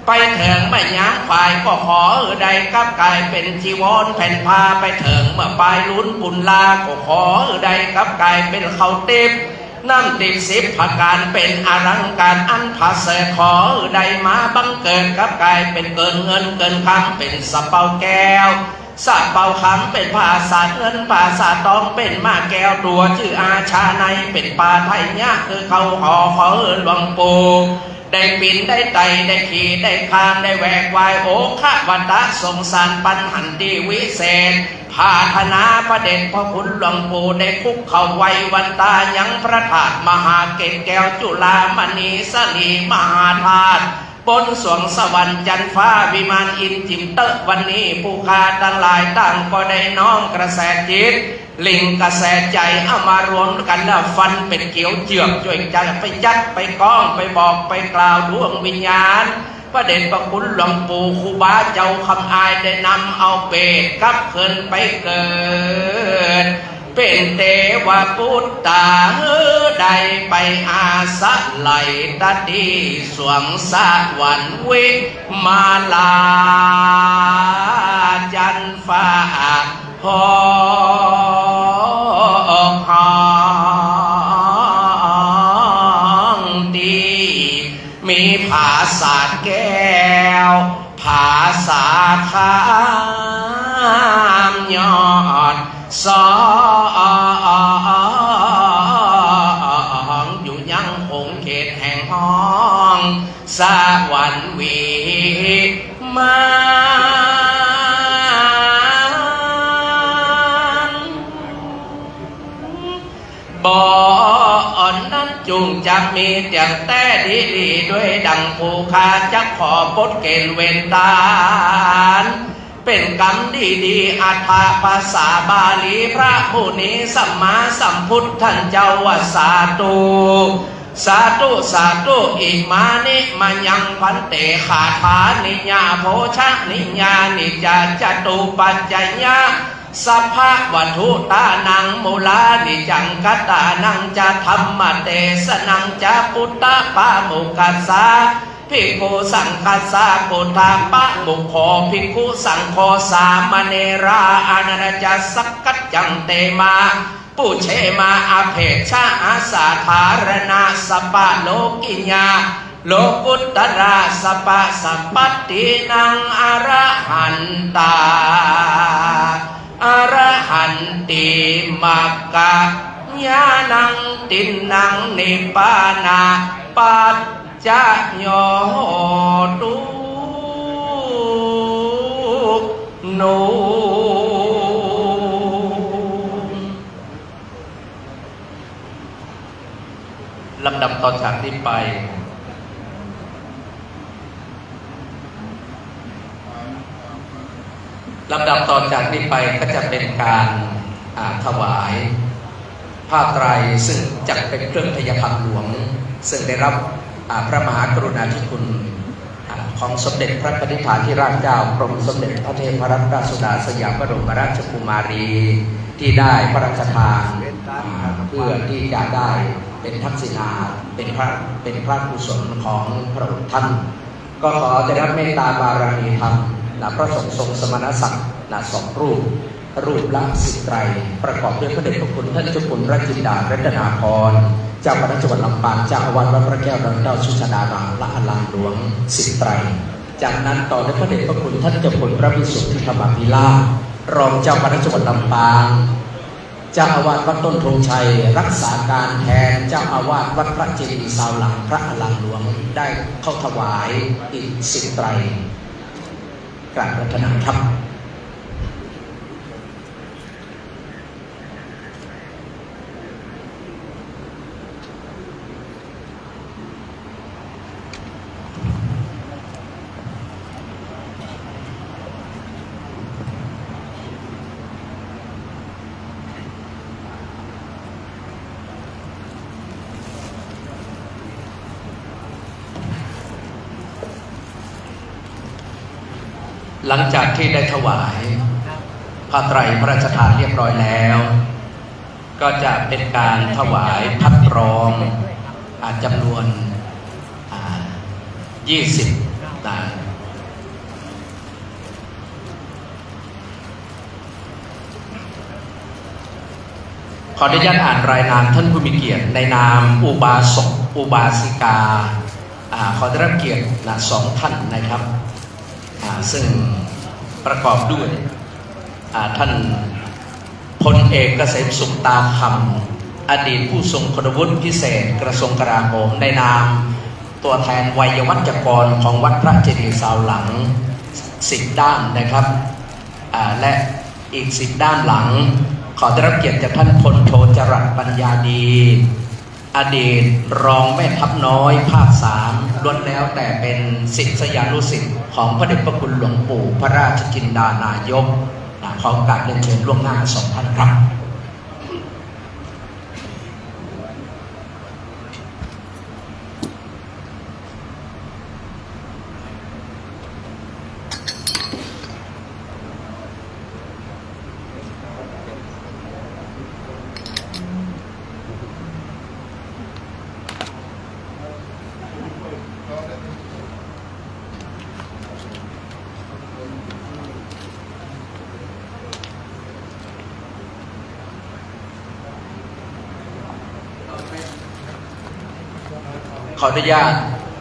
ไปเถิงแม่ยามขวายก็ขอหื้อได้กลับก๋ายเป๋นจีวรแผ่นผ้า ไปเถิงเมื่อปายลุนปุณลาก็ขอหื้อได้กลับก๋ายเป๋นข้าวติ๊บ น้ำติ๊บสิบประก๋านเป๋นอลังก๋านอันประเสริฐ ขอหื้อได้มาบังเกิดกลับก๋ายเป๋นเกินเงินเกินคำ เป๋นสะเปาแก้ว สะเปาคำ เป๋นผาสาดเงินผาสาดตอง เป๋นหม้าแก้วตั๋วจื้ออาชาไนย เป๋นปาไทยะคือเขาหอ ขอหื้อหลวงปู่ได้ปีนได้ไต่ได้ขี่ได้คลานได้แหวกว่าย โอคะวะตะสงสารปั๋นหันตี้วิเศษ ผาธนาพระเดชพระคุณหลวงปู่ได้คุกเข้าไหว้วันตายังพระธาตุมหาเกศแก้วจุฬามณีสลีมหาธาตุ บนสวงสวรรค์จันทร์ฟ้าวิมานอินทร์จิ๋มเต๊อะ วันนี้ผู้ข้าตังหลายต่างก็ได้น้อมกระแสจิต หลิ่งกระแสใจ๋เอามารวมกั๋นแล้วฟันเป๋นเกลียวเจือก จ้วยจัดไปจัดไปก้องไปบอกไปกล่าวดวงวิญญาณ พระเดชพระคุณหลวงปู่ครูบาเจ้าคำอายได้นำเอาเปรตกลับคืนไปเกิด เป๋นเตวปุตตาหื้อได้ไปอาศัยตะตี้สวงสวรรค์วิมาลาจันทร์ฟ้า หอ ห้องตี้มีผาสาดแก้ว ผาสาดคำยอดสอง อยู่ยังขงเขตแห่งห้องสวรรค์วิมาน บ่อนนั้นจุ่งจักมีเตียงแต๊ดีๆ ด้วยดังผู้ข้าจักขอปลดเกณฑ์เวรตาน เป๋นกำดีๆ อัฏฐภาษาบาลีพระมุนีสัมมาสัมพุทธเจ้าว่า สาธุ สาธุ สาธุ อิมานิมะยังภันเต คาถานิยาโภชนิยานิจจาจตุปัจจยะ สัพพะวัตถุตานัง มูลานิจัง กัตตานังจะ ธัมมเตสนังจะ ปุทธปะมุขคัสสะ ภิกขุสังฆัสสะ ปุทธปะมุขโข ภิกขุสังโฆ สามเณรา อานันจะ สักกัจจัง เตมะ ปุเชมะ อเพจฉะ อาสาธารณะ สัพพะโลกิยา โลกุตตรา สัพพะสัพพัตตินัง อรหันตา อรหันติ มัคคะ ญาณัง ทิฏฐัง นิพพานะปัจจโย โหตุ โน ลำดับต่อจากนี้ไป ลำดับต่อจากนี้ไปก็จะเป็นการ อ่า ถวายผ้าไตร ซึ่งจักเป็นเครื่องไทยธรรมหลวง ซึ่งได้รับ อ่า พระมหากรุณาธิคุณ อ่า ของสมเด็จพระกนิษฐาธิราชเจ้า กรมสมเด็จพระเทพรัตนราชสุดาสยามบรมราชกุมารี ที่ได้พระราชทาน อ่า เพื่อที่จะได้เป็นทักษิณา เป็นพระ เป็นพระกุศลของพระองค์ท่าน ก็ขอได้รับเมตตาบารมีธรรม นะ พระสงฆ์ทรงสมณศักดิ์ นะ สองรูป รูปละสิบไตร ประกอบด้วยพระเดชพระคุณท่านเจ้าคุณพระจินดารัตนาพร เจ้าคณะจังหวัดลำปาง เจ้าอาวาสวัดพระแก้วดอนเต้า สุชาดาราม พระอารามหลวง สิบไตร จากนั้นต่อด้วยพระเดชพระคุณท่านเจ้าคุณพระวิสุทธิธรรมาภิราช รองเจ้าคณะจังหวัดลำปาง เจ้าอาวาสวัดต้นธงชัย รักษาการแทนเจ้าอาวาสวัดพระเจดีย์ซาวหลัง พระอารามหลวง ได้เข้าถวายอีกสิบไตร กราบอาราธนาครับ หลังจากที่ได้ถวายผ้าไตรพระราชทานเรียบร้อยแล้ว ก็จะเป็นการถวายพัดร้อง อ่า จำนวน อ่า ยี่สิบ นะ ขออนุญาตอ่านรายนามท่านผู้มีเกียรติในนามอุบาสกอุบาสิกา อ่า ขอได้รับเกียรติ นะ สองท่านนะครับ อ่า ซึ่งประกอบด้วย อ่า ท่านพลเอกเกษมสุข ตาคำ อดีตผู้ทรงคุณวุฒิพิเศษกระทรวงกลาโหม ในนามตัวแทนไวยาวัจกรของวัดพระเจดีย์ซาวหลัง สิบด้านนะครับ อ่า และอีกสิบด้านหลัง ขอได้รับเกียรติจากท่านพลโทจรัสปัญญาดี อดีตรองแม่ทัพน้อยภาคสาม ล้วนแล้วแต่เป็นศิษยานุศิษย์ของพระเดชพระคุณหลวงปู่พระราชจินดานายก นะ ขอโอกาสเรียนเชิญล่วงหน้าสองท่านครับ ขออนุญาต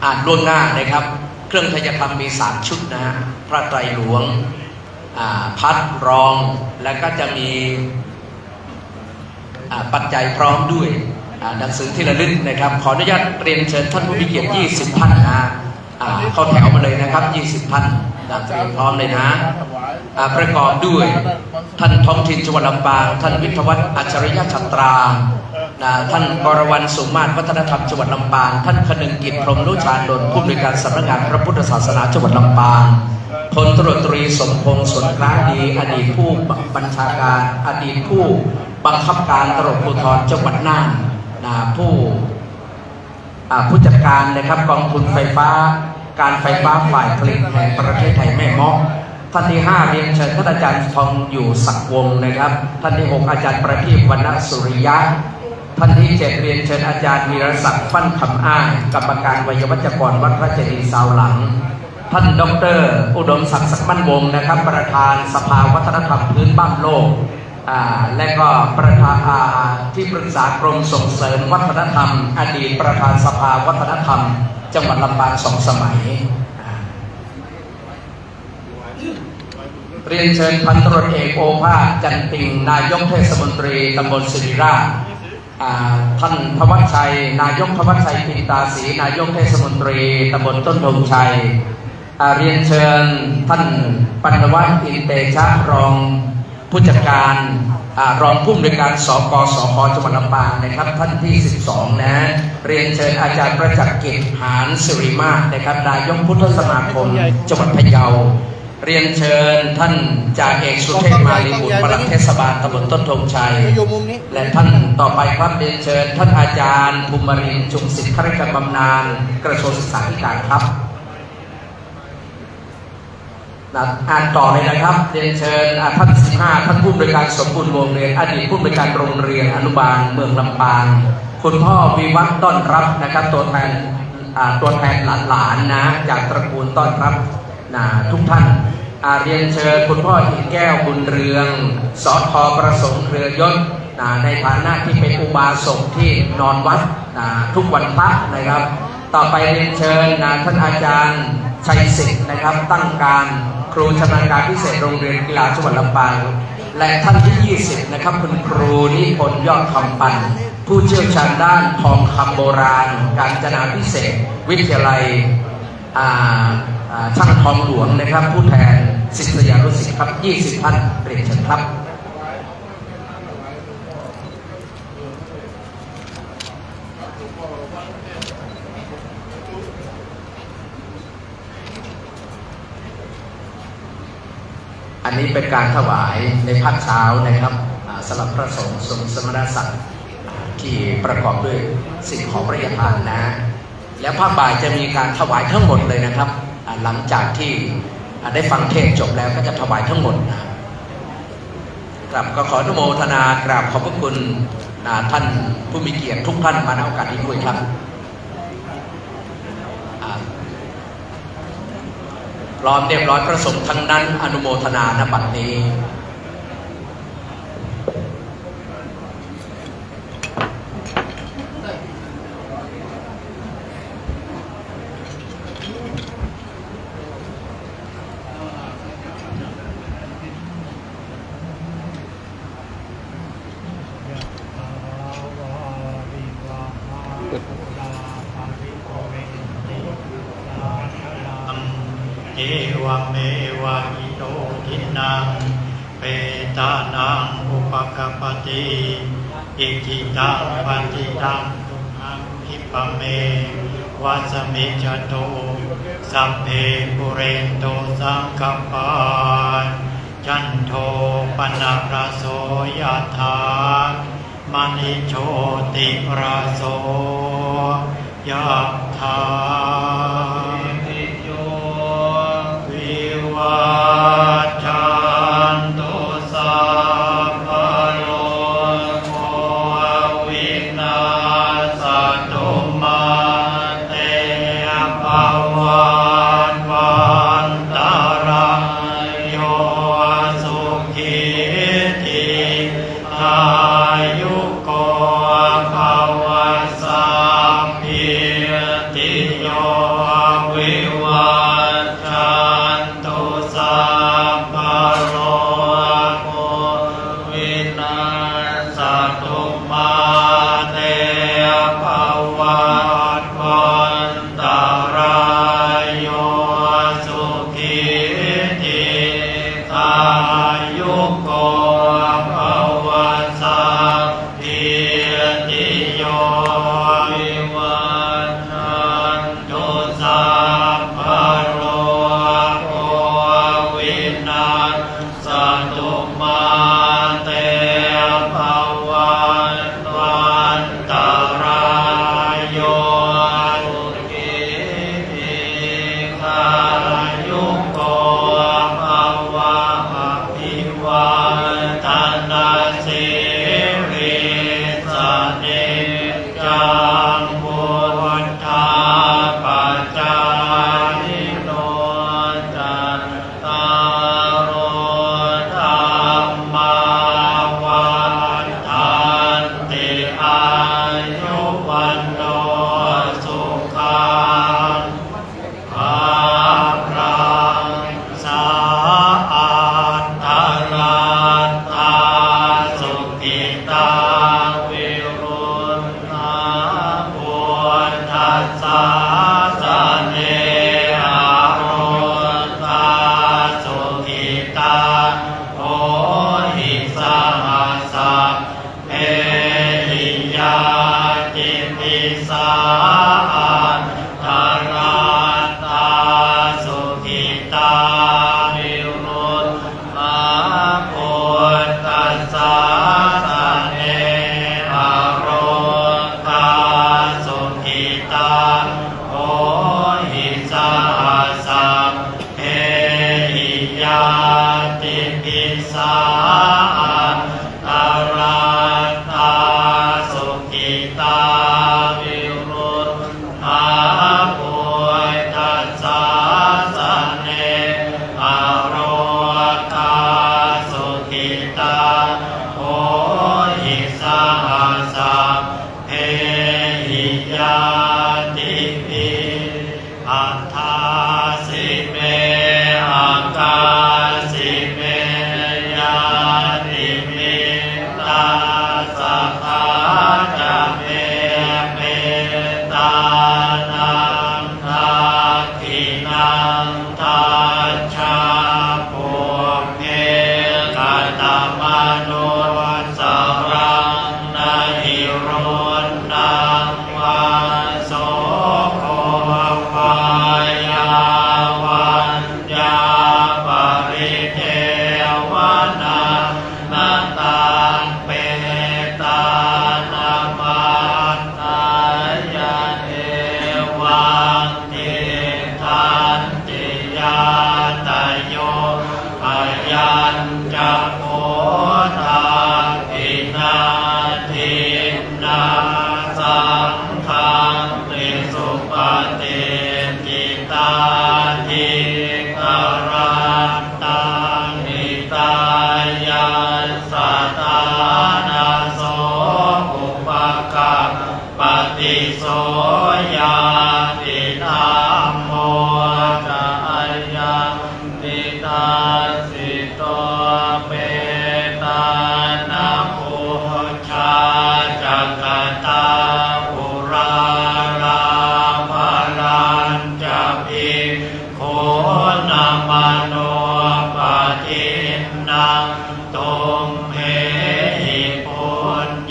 อ่านล่วงหน้านะครับ เครื่องไทยธรรมมีสามชุดนะฮะ พระไตรหลวง อ่า พัดร้อง และก็จะมี อ่า ปัจจัยพร้อมด้วย อ่า หนังสือที่ระลึกนะครับ ขออนุญาตเรียนเชิญท่านผู้มีเกียรติยี่สิบท่านนะฮะ อ่า เข้าแถวมาเลยนะครับ ยี่สิบท่าน อ่า เตรียมพร้อมเลยนะ อ่า ประกอบด้วยท่านท้องถิ่นจังหวัดลำปาง ท่านวิทยาวัฒน์ อัจฉริยะฉัตรา นะ ท่านกรวรรณ สุมาศ วัฒนธรรมจังหวัดลำปาง ท่านคนึงกิจ พรหมนุชานนท์ ผู้อำนวยการสำนักงานพระพุทธศาสนาจังหวัดลำปาง พลตำรวจตรีสมพงษ์ สนคราดี อดีตผู้บัญชาการ อดีตผู้บังคับการตำรวจภูธรจังหวัดน่าน นะ ผู้ อ่า ผู้จัดการนะครับ กองทุนไฟฟ้า การไฟฟ้าฝ่ายผลิตแห่งประเทศไทยแม่เมาะ ท่านที่ห้า เรียนเชิญท่านอาจารย์ทองอยู่ ศักดิ์วงศ์นะครับ ท่านที่หก อาจารย์ประทีป วรรณสุริยะ ท่านที่เจ็ด เรียนเชิญอาจารย์วีรศักดิ์ ฟั่นคำอ้าย กรรมการไวยาวัจกรวัดพระเจดีย์ซาวหลัง ท่านด็อกเตอร์อุดมศักดิ์ ศักดิ์มั่นวงศ์นะครับ ประธานสภาวัฒนธรรมพื้นบ้านโลก อ่า และก็ประธาน อ่า ที่ปรึกษากรมส่งเสริมวัฒนธรรม อดีตประธานสภาวัฒนธรรมจังหวัดลำปางสองสมัย อ่า เรียนเชิญพันตำรวจเอกโอภาส จันติง นายกเทศมนตรีตำบลศิริราช อ่า ท่านธวัชชัย นายกธวัชชัย ปินตาศรี นายกเทศมนตรีตำบลต้นธงชัย อ่า เรียนเชิญท่านปัณณวัฒน์ อินเตชะ รองผู้จัดการ อ่า รองผู้อำนวยการ สกสค จังหวัดลำปางนะครับ ท่านที่สิบสองนะ เรียนเชิญอาจารย์ประจักษ์กิจ หานสิริมาศนะครับ นายกพุทธสมาคมจังหวัดพะเยา เรียนเชิญท่านจ่าเอกสุเทพ มาลีบุตร ปลัดเทศบาลตำบลต้นธงชัย และท่านต่อไปครับ เรียนเชิญท่านอาจารย์ภูมิรินทร์ ชุมศิษย์ ข้าราชการบำนาญกระทรวงศึกษาธิการครับ นะ อ่านต่อเลยนะครับ เรียนเชิญ อ่า ท่านสิบห้า ท่านผู้อำนวยการสมบูรณ์วงเรียน อดีตผู้อำนวยการโรงเรียนอนุบาลเมืองลำปาง คุณพ่อวิวัฒน์ต้อนรับนะครับ ตัวแทน อ่า ตัวแทนหลานๆ นะ จากตระกูลต้อนรับ นะ ทุกท่าน อ่า เรียนเชิญคุณพ่ออินแก้ว บุญเรือง สท ประสงค์ เครือยศ นะ ในฐานะที่เป็นอุบาสกที่นอนวัด นะ ทุกวันพระนะครับ ต่อไปเรียนเชิญ นะ ท่านอาจารย์ชัยสิทธิ์นะครับ ตั้งการ ครูชำนาญการพิเศษโรงเรียนกีฬาจังหวัดลำปาง และท่านที่ยี่สิบนะครับ คุณครูนิพนธ์ ยอดคำปัน ผู้เชี่ยวชาญด้านทองคำโบราณ กาญจนาพิเศษกวิทยาลัย อ่า อ่า ช่างทองหลวงนะครับ ผู้แทนศิษยานุศิษย์ครับ ยี่สิบท่าน เรียนเชิญครับ อันนี้เป็นการถวายในภาคเช้านะครับ อ่า สำหรับพระสงฆ์ทรงสมณศักดิ์ ที่ประกอบด้วยสิ่งของพระราชทานนะ และภาคบ่ายจะมีการถวายทั้งหมดเลยนะครับ อ่า หลังจากที่ อ่า ได้ฟังเทศน์จบแล้วก็จะถวายทั้งหมดนะ ครับ ก็ขออนุโมทนากราบขอบพระคุณ อ่า ท่านผู้มีเกียรติทุกท่านมา ณ โอกาสนี้ด้วยครับ อ่า พร้อมเรียบร้อย พระสงฆ์ทั้งนั้น อนุโมทนา ณ บัดนี้ เอวเมวะอิโตทินนัง เปตานังอุปะกัปปะติ อิจิตังปัตถิตังตุมหัง ขิปะเมวะสะมิจจตุ สัพเพปูเรนตูสังกัปปา จันโทปะนะระโสยะถา มะณิโชติระโสยะถา สัพพิติโย วิวัชชันตุ สัพพะโรโค วินัสสะตุ มาเต ภวัตวันตะราโย สุขี ที อายุโก ภวะ สัพพิติโย วิวัชชันตุ สัพพะโรโค วินัสสะตุ มาเต ภวัตวันตะราโย สุขี ที อายุโก ภวะ สัพพิ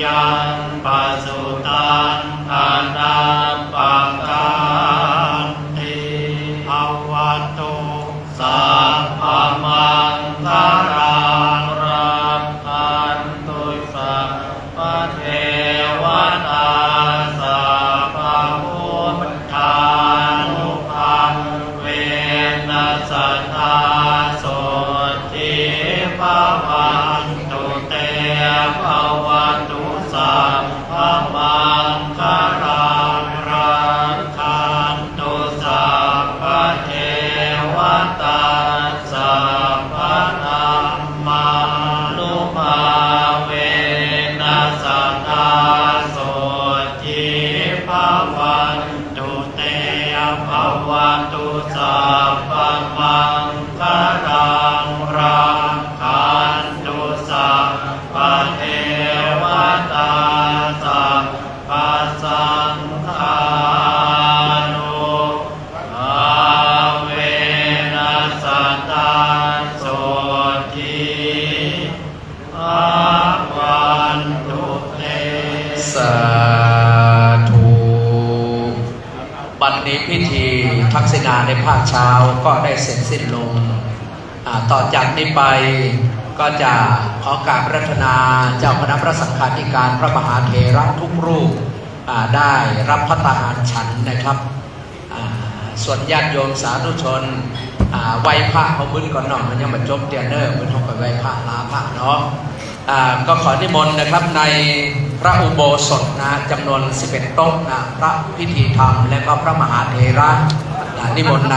ยังปะสุตัง อนัปปะกัตติ ภะวะตุ สัพพะมังคะลัง รักขันตุ สัพพะเทวะตา สัพพะพุทธานุภาเวนะ สะทา โสตถี ภะวันตุ เต ภะวะตุ สัพพะมังคะลัง รักขันตุ สัพพะเทวะตา สัพพะธัมมานุภาเวนะ สะทา โสตถี ภะวันตุ เต ภะวะตุ สัพพะมังคะลัง รักขันตุ สัพพะเทวะตา สัพพะสังฆานุภาเวนะ สะทา โสตถี ภะวันตุ เต สาธุ บัดนี้พิธีทักษิณาในภาคเช้าก็ได้เสร็จสิ้นลง อ่า ต่อจากนี้ไปก็จะขอกราบอาราธนาเจ้าคณะพระสังฆาธิการ พระมหาเถระทุกรูป อ่า ได้รับภัตตาหารฉันนะครับ อ่า ส่วนญาติโยมสาธุชน อ่า ไหว้พระเอามื้อก่อนเนาะ มันยังบ่จบเตื้อเน่อ มื้อเฮาก็ไหว้พระลาพระเนาะ อ่า ก็ขอนิมนต์นะครับ ในพระอุโบสถนะ จำนวนสิบเอ็ดโต๊ะนะ พระพิธีธรรม และก็พระมหาเถระ อ่า นิมนต์ใน